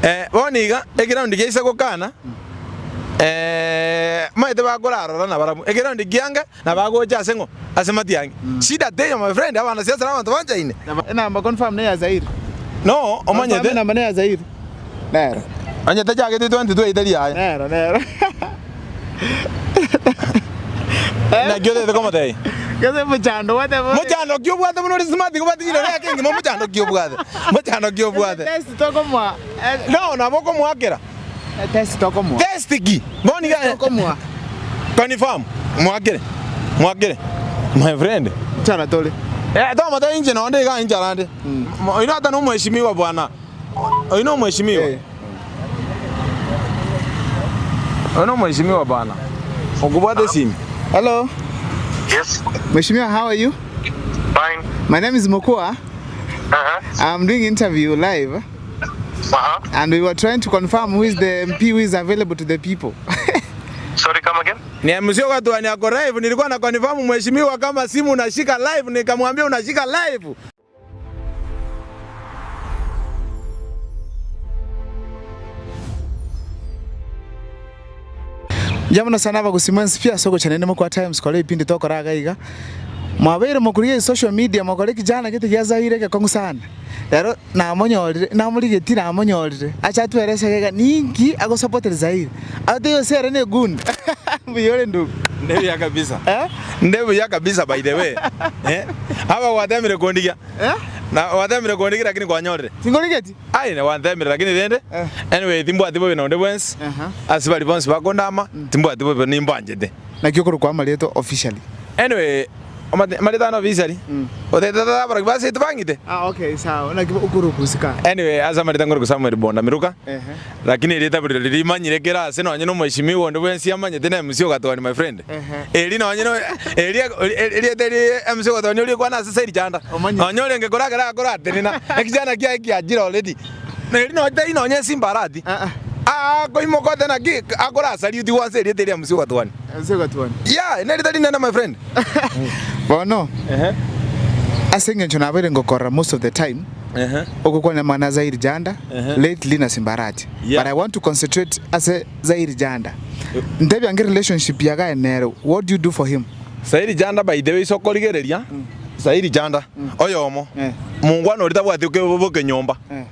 Eh, bono iga, ekeraundi giaisa gokana, eh, omanyete bakorarora nabarabwo, ekeraundi kiange nabagocha ase ng'o? Ase matiang'i. Shida teiyo my friend, abanasiasa na abanto banchaine. Enamba confirm ne ya Zaire. No, Confirm omanyete, enamba ne ya Zaire. Nero. onye tachagete 22 eyio tari yaye. Nero, nero. Naki otagete komotebia? Gose mochando gwateba ore. Mochando ki obwate buna ore smart igo batigire ore ake engima mochando ki obwate? Mochando ki obwate? Test tokomoa. No, nabo okomoakera. Test tokomoa. Test ki? Bono iga Tokomoa. Confirm, moakere, moakere my friend. Nchara tore. Eh, tomotebia inche nonde iga inchara nde. Oino ata nomweshimiwa bwana. Oyo nomweshimiwa. Eh. Oyo nomweshimiwa bana. Okobwata esimi. Hello. Yes, Mheshimiwa, how are you? fine. My name is Mokua. Uh-huh. I'm doing interview live Uh-huh. and we were trying to confirm who is the MP who is available to the people. Sorry, come again? Ni MC Okatwani ako live, nilikuwa na confirm mheshimiwa kama simu unashika live, nikamwambia unashika live. Mbuya mono sana abagusii mwensi pi ase ogocha naende mokwa Times kora ebipindi tokora iga iga. Mwabeire mokorigia ase social media mokore ekijana gete gia Zaire egekong'u sana. Rero namonyorire namorigetie namonyorire ache atwerese iga iga ninki agosapotera Zaire. Agotebi gose ere ne egoon mbuya ore ndugu. Nde buya kabisa. Eh? Nde buya kabisa by the way. Eh? Aba gwatemire kondigia. Eh? Na gwatemire kondigia lakini kwanyorire. Tingorigeti? Aye na gwantemire lakini rende Eh. anyway timbwati bobe nonde bwensi. Aha. Ase baria bonsi bakondama timbwati bobe nimbanchete. Naki okorokwa amareto officially? Anyway omate amareto ane officially otete tata abaroki ba seito bang'ite. Ah okay sawa naki okorokwa isiko aa? Anyway ase amareto nkorokwa Samuel Bonda Miruka. Ehe. Lakini erieta bori riria rimanyire kera ase nonye na omweshimiwa onde bwensi amanyete na MC Ogatwani my friend. Ehe. Eri nonye no eri erieta eri MC Ogatwani oria okwana ase Said Chanda. Omanyete. Nonye orenge koragera akoratenena, ekichana kiaye kiachire already. Na eri nonye tari nonye Simba Arati. Ah ah. Akoimoka ote naki akora salute gwansa erieta eria MC Ogatwani. MC Ogatwani. Yeah, nerita rinene my friend. Bono, ase eng'encho nabeire ngokorora most of the time, Ogokwana amang'ana a Zairi Janda, lately na Simbarati. Yeah. But I want to concentrate ase Zairi Janda. Ntebia ange relationship yagaye nere, what do you do for him? Zairi Janda by the way ase okorigereria, Zairi Janda, oyomo, Eh. mongwana oria tabwati oke- bokenyomba. Eh.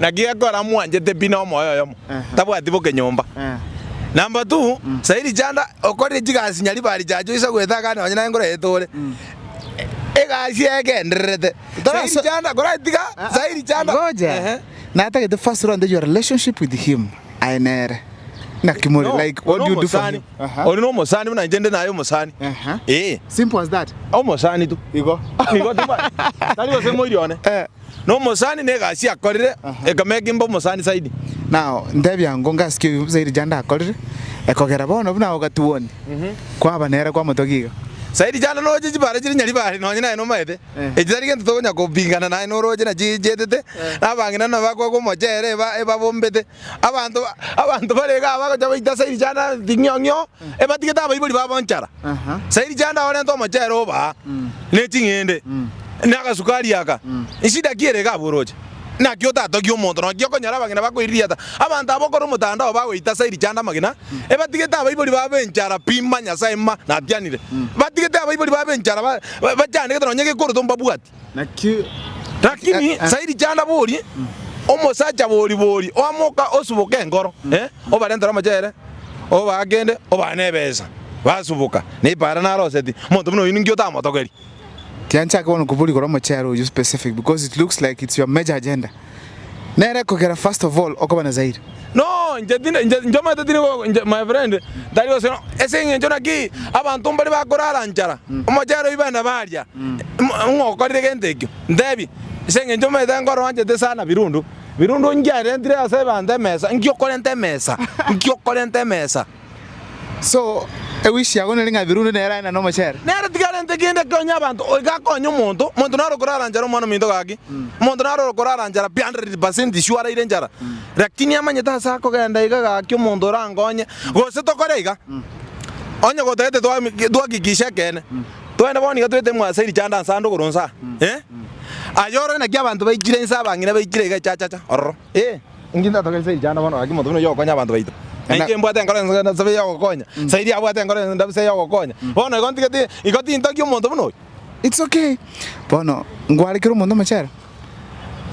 Naki gekogera amwanchete pi na omoyo oyomo, Eh. tabwati bokenyomba. Eh. Number two, Zairi Janda okorire chigasi nyaribari chiacho ase goeta akane nonye naye nkorete ore. Egasi egendererete. Zairi Janda koratiga Zairi Janda. Ngoja. Ehe. Natagete first round your relationship with him aye nere. Naki more No, like what do you do for him? Aha. Ori nomosani buna inche nde naye omosani. Aha. Eh, Simple as that. omosani tu. Igo. Igo tibwa tari gose moiri one. Eh. Nomosani na egasi akorire Aha. ekamake imbe omosani zaidi. Now ntebia ango ngasikia Zairi Janda akorire ekogera bono buna ogatuoni kwaba nere kwamotogia iga. Zairi Janda noroche chibare chire nyaribari nonye naye nomaete. Eh. Echi tari gento tokonya kopingana naye noroche nachi chietete, na abang'ina nabo bakoa omochere eba ebabombete. Abanto ba abanto bare igaa bagocha baita Sairi Janda ting'io ng'io, ebatigete abaibori babo nchara. Aha. Sairi Janda orente omochere obaa, ne ching'ende, na agasukari aka, eshida ki ere iga abwo oroche? Naki otatogie omonto, naki okonyora abang'ina bakoiririata. Abanto aba okore omotandao bagoita Sairi Janda amagena, ebatigete abaibori babo enchara pi mma Nyasae mma natianire. Batigete abaibori babo enchara ba bachandegete nonya gekoroto mbabwati. Naki Lakini Sairi Janda bori, omosacha bori bori, oamoka osuboka enkoro, eh, obarentere omochere, obaakende, obae na ebesa, basuboka. Na epaara naroseti, omonto buna oyio ninki otamotogerie? Tianchake bono kobori igoro omochere oyio specific because it looks like it's your major agenda. Nere ekogera first of all okoba na Zaire. No, inche tinde inche inche omanyete tindi go inche my friend, tari gose no ase eng'encho naki abanto mbare bakorara nchara, omochere oyio bande baria, ng'o okorire gento ekio? Ntebi, ase eng'encho omanyete nkoro oanchete sana birundu, birundu nkiarentire ase abanto emesa, nki okorenta emesa, nki okorenta emesa. So, ewish yago nere ng'a Birundu nere aye na nomochere? Nere tiga arente kende akonye abanto, oika akonye omonto, omonto naro okorara nchara omwana ominto gaki, omonto naro okorara nchara pi 100% sure araire nchara, lakini amanyete ase akogenda iga gaki omonto orankonye, gose tokore iga, onye gotagete twami twahakikisha ekeene, twende bono iga toete mwase richanda ase ande igoro nsa eh, aye orore naki abanto baichire inse abang'ina baichire iga chachacha ororo, eh. Inki ntatoke Sairi chanda bono gaki omonto buna oyio ogokonya abanto baito. Na inche mbwate enkoro ensabe ya ogokonya, Sairi abwate enkoro endabu ya ogokonya. Bono igo ntigete igo tintoki omonto buna oyo. It's okay. Bono ngwarekere omonto omochere.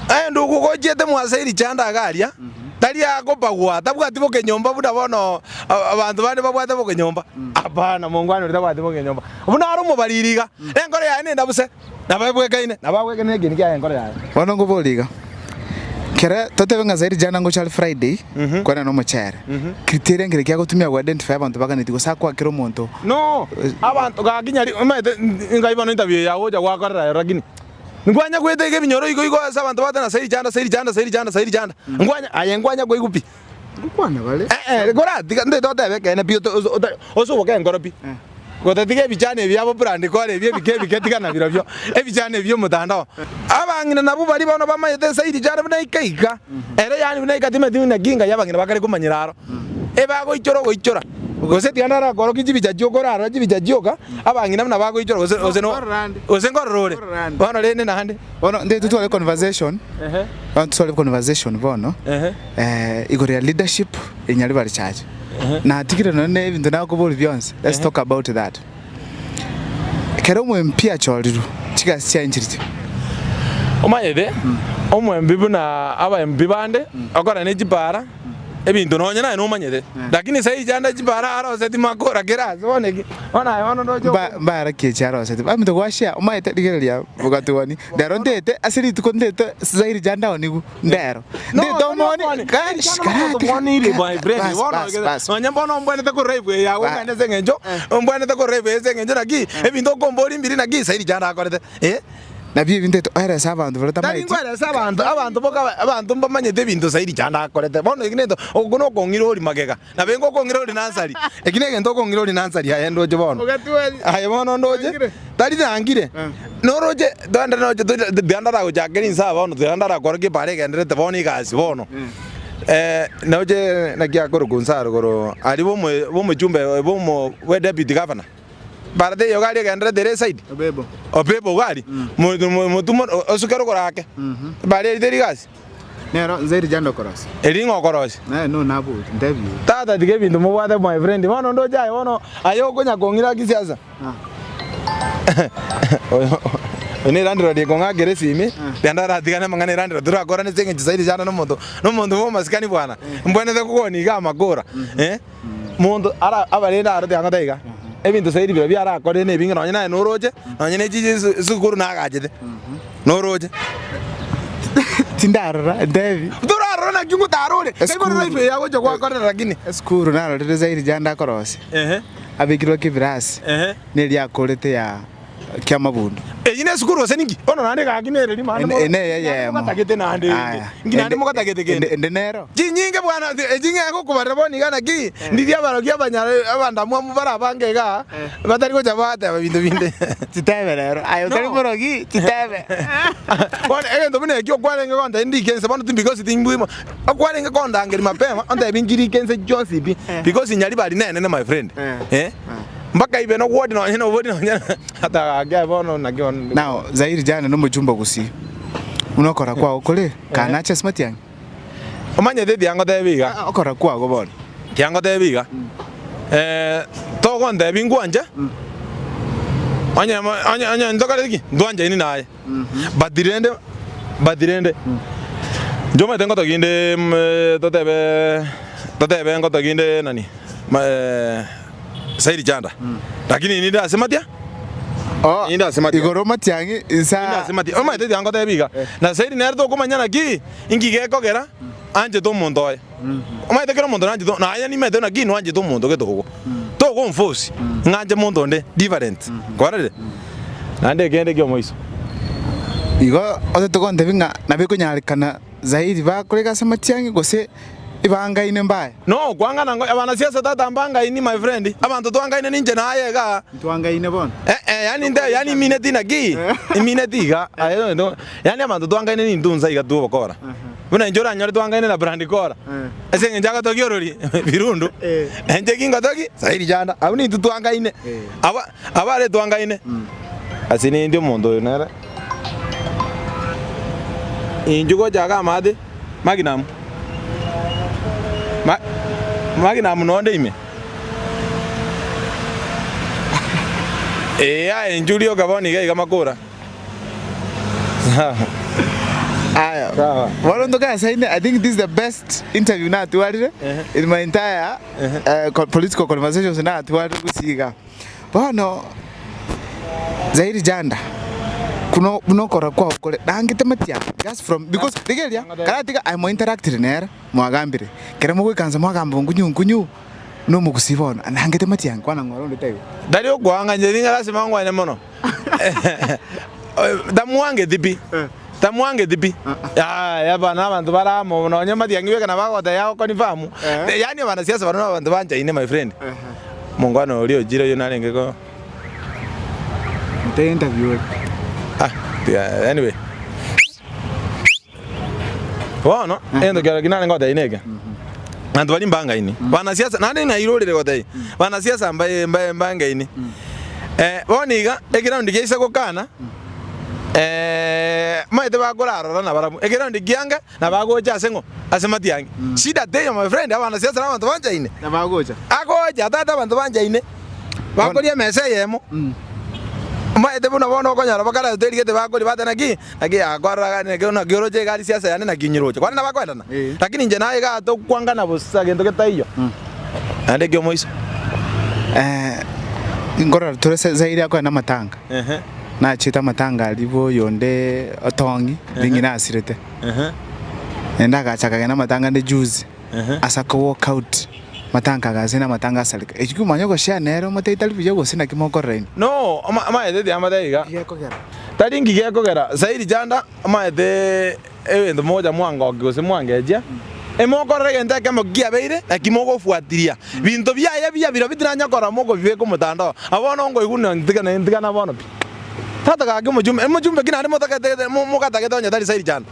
Aye ndugu gochiete mwa Sairi chanda iga aria, tari akobagwa, tabwati bokenyomba buna bono abanto bande babwate bokenyomba. Hapana, mongwana oria tabwati bokenyomba. Buna are omobariri iga, enkoro yaye nendabu se. Nabo ebwekaine, nabo agwekaine nekieni kiaye enkoro yaye. Bono nkoboria iga, kere totebe ng'a Zairi jana ngocha are Friday kwana nomochere, criteria nkere ki agotumia go identify abanto baganeti gose akoa kera omonto? No, abanto gaki nyari omanyete ngai bono interview eye agocha gwakorera ero lakini nkwanya goeta iga ebinyoro igo igo ase abanto bagoteba ng'a Zairi chanda, Zairi chanda, Zairi chanda, Zairi chanda, nkwanya aye nkwanya koigwa pi. Ngokwana bare. Eh, eh, koratiga ntete otebe ekeene pi ote- ose- ota- osoboke enkoro pi. Gotatiga ebichani ebi abo brand kore ebi ebike ebike tiga nabirobio, ebichani ebi bi'omotandao. Abang'ina nabwo baria bono bamanyete esairi chiane buna ika ika, ere yaani buna ika timanyeti naki ngai abang'ina bakare komanyera aro. Ebagoichora ogoichora, gose tiga ndarakorokie chibicha chioka orarore chibicha chioka, abang'ina buna bagoichora gose gose no Nkorora ande. gose nkorora ore. Nkorora ande. Bono rende naende. Bono ntete totware conversation, bono totware conversation bono. Igoro ya leadership in Nyaribari Church. Natigire nonya na ebinto nakoboria bionsi, let's talk about that. Ekero omo MP achorirwe, chigasi chiaye nchirichia? Omanyete, omo MP buna aba MP bande, okora ne chipara, ebinto nonye naye nomanyete. Lakini saii chande chipara aroseti makora kera ase bono eki, bono aye bono ndoche Mba mbara ki echi aroseti? Baminto gwashare, omanyete rigereria bogatuani, rero ntete ase rituko ntete zairi jandaonigwe. Ndero. Ndete omoni Nonya mbono mbwenerete korora ebuya yago ong'aine ase eng'encho, mbwenerete korora ebuya ase eng'encho naki, ebinto okomboria mbiri naki Sairi chandakorete eh. Nabio ebi ntete oerese abanto baria Tari tamaeti. nkweresa abanto, abanto boka abanto mbamanyete ebinto Sairi chandakorete. Bono eki nento, oko nokong'ira ori magega, nabo engo okong'ira ori nansari, eki negento okong'ira ori nansari aye ndoche bono. Aye bono ndoche, tari nangire, noroche twende roche tiga ndaragochakera inse aa bono tiga ndarakorokia epara egenderete bono egasi bono. Noche naki akorokwa inse aa rogoro aria bwa omochumbe bwa deputy governor, epara teiyo iga aria egenderete ere eside, Obebo iga aria, motwe osuke rogoro ake, epara eria teri gasi. Nero nse riria ndokorosia. Erio ng'a okorosia. Naye no nabori, ntebi oyo. Tata tiga ebinto mobwate my friend bono ndoche aye bono aye okonya kong'ira kisiasa oyo oyo ne landlord ekong'akera esimi rianda aratigane amang'ana e landlord torakorane ase eng'encho saidi chande nomonto nomonto bwa amasikani bwana mbwenerete kogoni iga amakora eh monto ara abarende aro tiga ngotebi iga ebinto saidi biria biarakorire na ebinge nonye naye noroche nonye ne chichi esukuru nagachete. Noroche? Tindarora, ntebi. Torarora naki ngotarore. Esukuru. Ekero life eye agocha gwakorera lakini. Esukuru narorire zaidi janda akorosia. Ehe. Abekirwe kebirasi. Ehe. Neria akorete ya kiamabundu. Eyio ne esukuru gose ninki? Bono naende gaki nere rimo ande Ene ene eyemo. Mogatagete naende ende. Aya. Inki naende mogatagete kende? Ende nero. Chinyinge bwana, echi ng'e gokobarera bono iga naki, ndiria abarokia abanyare abandamwamu bare abange igaa, batari gocha bateba binto binde. Chitebe rero. Aye otari No. morogi, chitebe. Bono egento buna ekio okwarenge gontebia ndike inse bono because timbwimo, okwarenge kondangeria mapema ontebi nchirike inse chionsi pi, because nyaribari nenene my friend, eh, mpaka ibe nogwodi nonye nobori nonye ata gaki aye bono naki bono. Now, Zairi jane nomochumba gusii. Buna okora kwao kore, kanache ase matiang'i. Omanyete tiangotebia iga. Okora kwago bono. Tiangotebia iga. Togontebia nkwanche, onye onye onye ntokore ki? Ntwanchaini naye. But rende, but rende, inche omanyete ngotogia inde totebe totebe ngotogia inde nani? Saidi Chanda. Lakini ninde ase matia? Oh, Ninde ase matia? igoro matiang'i insa Ninde ase matia? Omanyete tiangotebia iga. Na Saidi nere tokomanya naki, inki gekogera anchete omonto oye. Omanyete kera omonto nanchete naye nimanyete naki nwanchete omonto gete ogo. Togonforce ng'anche monto onde different. Kwarorire? Naende ekende kia omoiso. Igo otete gontebia ng'a nabo ekonyarekana zaidi bakoreka ase amatiang'i gose ebangaine mbaye. No, kwang'ana ngo abanasiasa tata mbangaini my friend, abanto twangaine ninche naye igaa. Ntwangaine bono. Eh eh, yaani nte yaani imineti naki? Imineti iga, aye no yaani abanto twangaine nintwe inse iga twogokora. Buna inche oranyore twangaine na Brand Kora, ase eng'encho agotogia orori Birundu, inche kingotogi Saidi Chanda, abwo nintwe twangaine. Aba aba are twangaine, ase nindi omonto oyo nere, inchuo gocha iga amaate, Magnum. Ma Magnum nonde ime. Ee aye inchuo rioka bono iga iga makora. Sawa. Aya, Sawa. bono ntokasaine, I think this is the best interview natwarire in my entire political conversations natwarire gusii igaa. Bono Zairi Janda, kuno buna okora kwao kore nangete matiang'i just from because rigereria karatiga aye mwa interactire nere mwagambire, ekero mogoikansa mwagamba nkunyu nkunyu na omogusii bono nangete matiang'i kwana ng'ora onde taiyo. Tari okoanga inche nigo lasima ngwane mono. Tamwangeti pi, tamwangeti pi. Yaya aba na abanto bare amo nonye matiang'i bweka nabo agoteba agoconfirm. Yaani abanasiasa barobwo na abanto banchaine my friend. Omongwana oria ochire oyio narenge ko Nte interview ere. Ah, tiga anyway. Bono, egento kiarora ki narenge gotebia neke, abanto baria mbangaini, banasiasa, naende nairorire gotebia, banasiasa mbae mbae mbangaini. Bono iga, ekeraundi giaisa gokana, omanyete bakorarora nabarabwo, ekeraundi kiange nabagocha ase ng'o? Ase matiang'i. Shida teiyo my friend, abanasiasa na abanto banchaine. Nabagocha. Agocha tata abanto banchaine, bakoria emesa eyemo. Omanyete buna bono okonyora bakare terigete bakoria bateba naki, naki yakwarora naki naki oroche egari siasa yane naki nyiroche. Kwarende bakoendana? Lakini inche naye igaa tokwangana bosa gento getaiyo. Naende ekio omoiso. Nkorora tore Zaire akoenda amatanga, nachete amatanga aria bwa oyonde otong'i, ring'ina asirete. Naende agacha akagenda amatanga ande juzi, ase ako walk out, matanga agase na amatanga asareka. Ekio kimanya ogoshare nere omotebie tari buya gose naki mokorora inwe. No, omanyete tiamate iga. Nki gekogera? Tari nki gekogera, Sairi chanda omanyete egento mogocha mwangokia gose mwangechia, emokorora egento ekemo kiabeire naki mogofuatiria. Binto biaye biya biria bitinanya korora mokobibeka omotandao. Abwo bono nkoigwa ntigana ntigana bono pi. Tata gaki omochumbe, omochumbe ki naende motagete mogatagete onye tari Sairi chanda?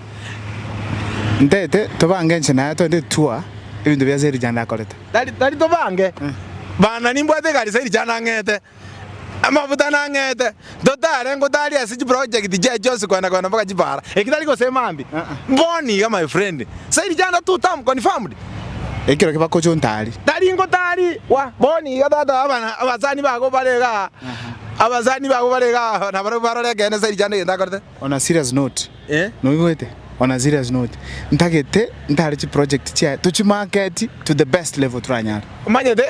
Ntete tobange inche naye twende tour ebinto bia Sairi chanda akorete. Tari tari tobange, bana nimbwate egari Sairi chanda ang'ete, amafuta nang'ete, totare ngotari ase chiproject chiaye chionsi kwenda kwenda mpaka chipara, eki tari gose mambia. Bono iga my friend, Sairi chanda two term confirmed. Ekero ki bakocha ontari. Tari ngotari wa, bono iga tata abana abasani bago bare igaa. Abasani bago bare igaa nabarabwo barore ekeene ase richando egento akorete. On a serious note, Eh. noigwete? On a serious note, ntagete ntare chiproject chiaye tochimarket to the best level toranyare. Omanyete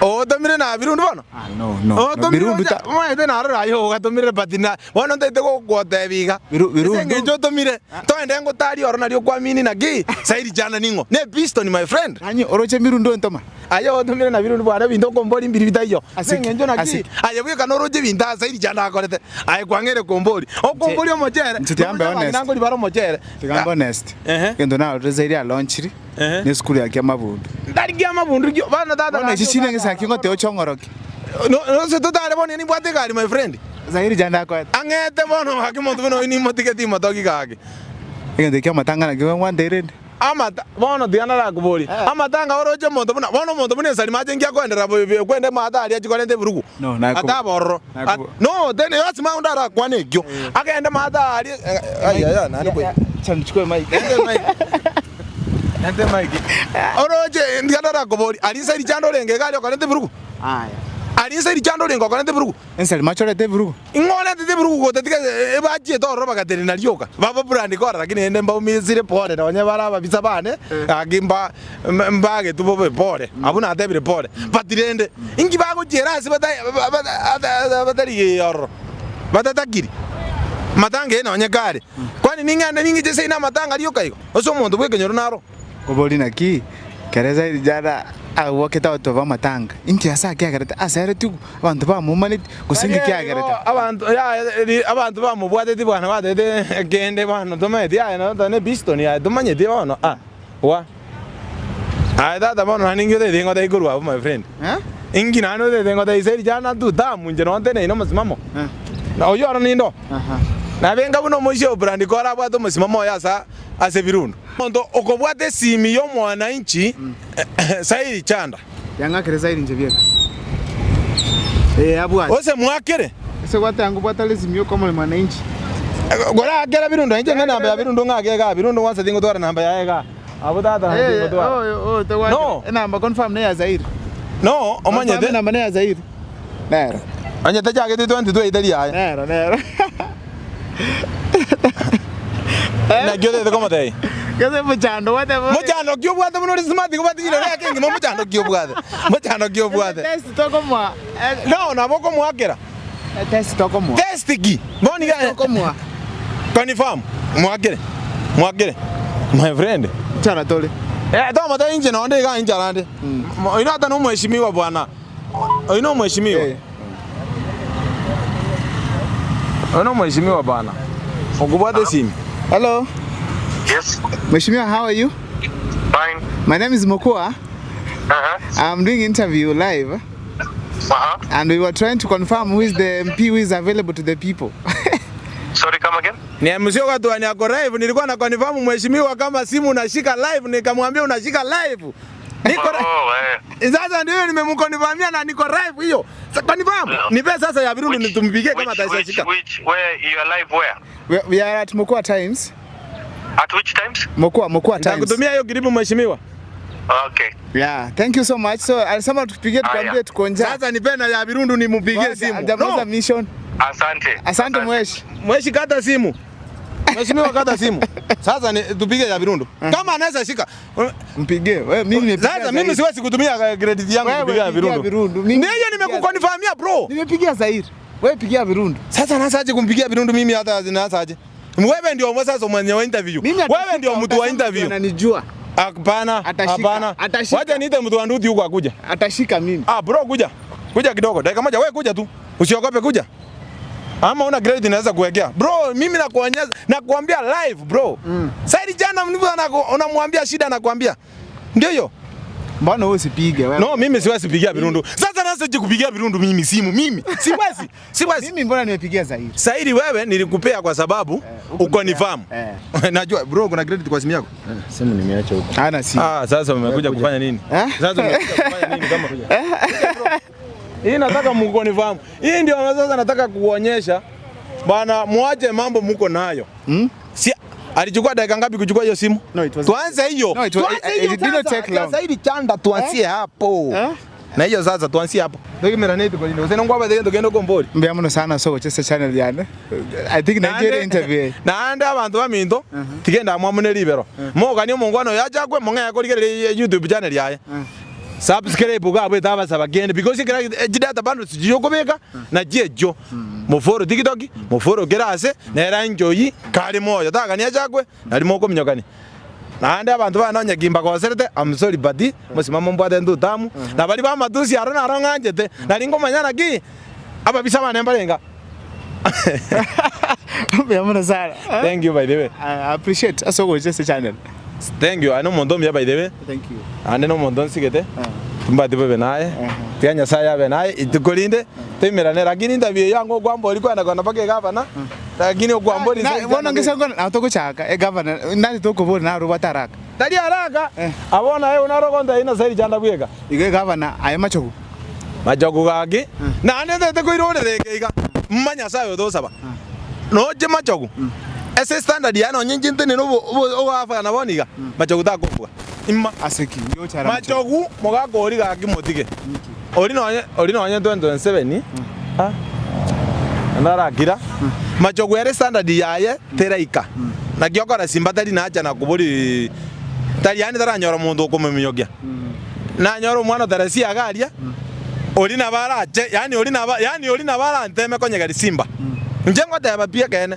otomire na Birundu bono? Ah, no, no, no. Otomire Birundu ocha ta omanyete narora aye ogatomire but na bono ntaete gogotebia iga. Biru- Birundu. Ase eng'encho otomire, toende ngotarie oro nario kwamini naki, sairi chana ning'o? Ne piston my friend. Nanye oroche Mirundu entoma? Aye otomire na birundu bwane ebinto okombori mbiri bitaiyo. Ase Ase eng'encho naki ase aye bweka noroche ebinto ase riria ndakorete, aye kwang'eire kombori. Okombori omochere, Inche tiga mbe noroche abang'ina honest. nkori bare omochere. Tiga mbe honest. Ehe. Egento narorire Zaire alonchiri Ehe. ne esukuru ya Kiamabundu. Ntari Kiamabundu kio bono tata Bono gaki echi chinde otata- ng'esa ki ngoteba oche ong'oroki. No nonse totare bono nimbwate egari my friend. Zaire janda akoete. Ang'ete bono gaki omonto buna oyio nimotigeti imotoki gaki. Egento ekia amatanga nakio ngwante rende. Amata, bono tiga narakoborie, amatanga oroche omonto buna, bono omonto buna esarima ache nki akoenderera bo kwenda emate aria achie korenta eburugu? No, nakobo- Ataba ororo. nakobo- No, tene lasima onde arakwane ekio. Agende maate aria, ai ai ai naende koi. Acha nichukue mic. Nente mic. Nente mic. Oroche tiga narakoborie, aria inse richando orenge iga aria okorenta eburugu? Aya. Aria inse richando orenge okorenta eburugu? Ensarima achorete eburugu. Ing'o orentete ebirugu gotatiga ebachiete ororo bagatenena rioka? Baba brand kora lakini rende mbaumisire pore nonye bare ababisa bane gaki mba mbagetwe bobe pore abwo natebire pore but rende inki bagochiera ase bata batari ororo batatakiri matanga eye nonye kare kwani ning'ende ning'iche seino amatanga rioka igo ase omonto bwa ekenyoro naro. Kobori naki kere zaidi jana agwokete agotoba amatanga, inki ase akiagerete aseretigwe, abanto bamoumaneti, gose inki kiagerete? Abanto yaya ri abanto bamobwateti bwana batebete kende bono tomanyeti yaya nonye ne piston yaye tomanyeti bono ah wa. Aye tata bono naende inki otagete ngotebi korwa abwo my friend? Inki naende otagete ngotebi ase richana tu tamu inche nonye nteneine omosimamo? Na oyio oro ninde oo? Nabe nka buna omoisia o Brandi kore abwate omosimamo oye asa ase ebirundo. Omonto okobwata esimi y'omwananchi Sairi chanda. Yang'akere Sairi inche bieka. Ee, abwate. Gose mwakere. Ase gwateba ng'a obwate esimi y'okomoremia mwananchi. Gorakera birundo inche ng'a namba ya birundo ng'ake igaa birundo gwansa tingotwara namba yaye igaa. Abwo tata Eh, naki ngotwara. oyo, oyo, togwakera. No. Enamba confirm neya Zaire. No, omanyete. Confirm enamba neya Zaire. Nero. Onye tachagete 22 tari yaye. Nero, nero. Naki otagete komotebia? Gose mochando gwateba. Mochando ki obwate buna ore smart igo batigire ore ake engima mochando ki obwate? Mochando ki obwate? Test tokomoa. No, nabo okomoakera. Test tokomoa. Test ki? Bono iga Tokomoa. Confirm. Moakere. Moakere. My friend. Nchara tore. Eh, tomotebia inche nonde iga inchara nde. Oino ata nomweshimiwa bwana. Oyo nomweshimiwa. Eh. Oyo nomweshimiwa bana. Okobwata esimi. Hello. Yes. Mheshimiwa, how are you? Fine. My name is Mokua. Uh-huh. I'm doing interview live and we were trying to confirm who is the MP who is available to the people. Sorry, come again? Ni msio katuani ako live, nilikuwa na confirm mheshimiwa kama simu unashika live, nikamwambia unashika live. Niko Oh, eh. sasa ndio nimemconfirmia na niko live hiyo. Sa confirm. Nipe sasa ya Birundu nitumpigie kama atashika. Which, where, you are live where? We are at Mokua Times. At which times? Mokua, Mokua Times. Nitakutumia hiyo kilipu mheshimiwa. Okay. Yeah, thank you so much. So alisema tupigie tukwambie tuko njaa. Sasa nipe na ya Birundu nimpigie Ngoja, simu. hajamaliza No. mission. Asante. Asante mweshi. Mweshi kata simu. Mheshimiwa kata simu. Sasa ni, tupige ya Birundu. Kama anaweza shika. Mpigie. Wewe mimi nimepigia. Sasa mimi Zaire. siwezi kutumia credit yangu Wewe kupiga ya pigia Birundu. Birundu. Mimi Ndio hiyo nimepigia- nimekuconfirmia bro. Nimepigia Zaire. Wewe pigia Birundu. Sasa naanza aje kumpigia Birundu mimi hata naanza aje? Wewe ndio sasa mwenye wa interview. Mimi Wewe ndio mtu wa interview. Ananijua. Hapana, Atashika, hapana. atashika. Wacha niite mtu wa nduthi huko akuja. Atashika mimi. Ah bro kuja. Kuja kidogo. Dakika moja wewe kuja tu. Usiogope kuja. Ama una credit naweza kuwekea. Bro, mimi nakuonyesha nakuambia live bro. Mm. Sasa jana mtu unamwambia shida nakuambia. Ndio hiyo. Mbona wewe usipige wewe? No, mimi siwezi pigia Birundu. Sasa nasa kupigia Birundu mimi simu mimi. Siwezi. Siwezi. Mimi mbona nimepigia Zaire? Saidi wewe nilikupea kwa sababu huku uko ni nifahamu. Najua bro kuna credit kwa simu yako. Simu nimeacha huko. Hana simu. Ah, sasa umekuja kufanya nini? Eh? Sasa umekuja kufanya nini kama Hii nataka mko nifahamu. Hii ndio sasa nataka kuonyesha bwana, muache mambo muko nayo. Hmm? Si alichukua dakika ngapi kuchukua hiyo simu? No, it was- Tuanze hiyo. No, it was- Tuanze it- hiyo it did not sasa. take long. Sasa hili chanda tuanzie hapo. Eh? Na hiyo sasa tuanzie hapo. Ndokimera neti kwa nini? Usene ngwaba tege tugende kombori. Mbuya muno sana so gochesa channel yane. I think Nigeria interview. naende abanto baminto tigenda mwamune ribero moganie omongwana oyo achakwe mong'ee korigereria youtube channel yaye subscribe iga abwete abasaba kende because ekero chidata bundles chiria okobeka nachio echio mofollow tiktok mofollow kera ase nere enjoyi kare moyo tagania achakwe nari mokominyokania naende abanto bane onye kimbagoserete I'm sorry but mosimamo mbwate ntutamu na baria ba amatusi aro naro ng'anchete nari nkomanya naki ababisa bane mbarenga. Mbuya muno sana. Thank you by the way. I appreciate ase ogochesa channel. Thank you. Aye nomonto omuya by the way. Thank you. Ande nomonto nsigete. Timbwati bobe naye. Tiga Nyasaye abe naye ituko rinde toimerane lakini interview eywo ango okwambori kwenda kona mpaka egavana lakini okwambori Na bono ngese ngona na togochaka e governor nari tokobori naro obwate haraka. Tari haraka abwo naye naro ogontebia ng'a Saidi chanda bweka. Igo e governor aye machogu. Machogu gaki naende ntagete koirorera eke iga mma Nyasaye otosaba noche machogu ase standard yane onye inche ntenene obo obo ogafana bono iga machogu takombua imma Ase ki? Nyochara machogu. machogu mogaka oria gaki motige oria nonye oria nonye 2027 ah narakira machogu ere standard yaye teraika naki okora simba tari nacha nakobori tari yaani taranyora omonto okomominyokia. Nanyore omwana otarasi iga aria, oria nabo arache, yaani oria nabo yaani oria nabo aranteme konyegeri simba. Inche ngoteba pi ekeene,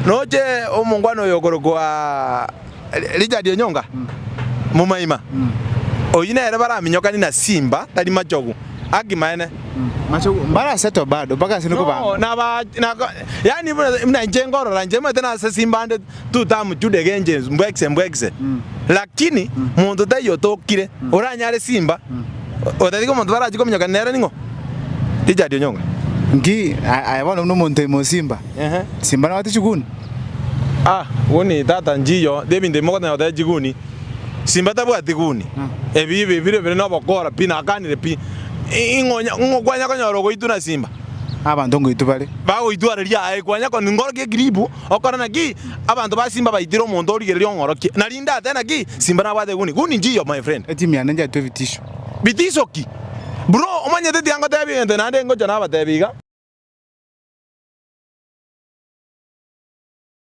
noche omongwana oyo okorokwa Richard Onyonga, momaima, oyio nere baraminyokani na simba tari machogu, haki maene. Machogu mbarasetwa bado mpaka ase No, nokobanga. naba nako yaani buna buna inche nkorora inche omanyete nase simba ande tutamchudege inche mbwekse mbwekse. Lakini monto taiyo otokire oranyare simba otatiga omonto barachi kominyoka nere ning'o? Richard Onyonga. Nki aye bono buna omonto ime o Simba. Simba nabwate chiguni? Ah, guni tata nchiyo, ebinto ebi mogoteba goteba chiguni, Simba tabwati guni, ebi ebi bire bire na obokora pi nakanire pi, ing'o onya ng'o kwanya konyora ogoitwa na Simba? Abanto ngoitwa bare. Bagoitwareria aye kwanya koni ngorokie ekiribu, okore naki? Abanto ba Simba baitire omonto origereria ong'orokie. Na rinde ate naki? Simba nabwate eguni. Guni nchiyo my friend. Etimu yane njaetwe ebitisho. Bitiso ki? Bro omanyete tiga ngotebie egento naende ngocha nabatebia iga.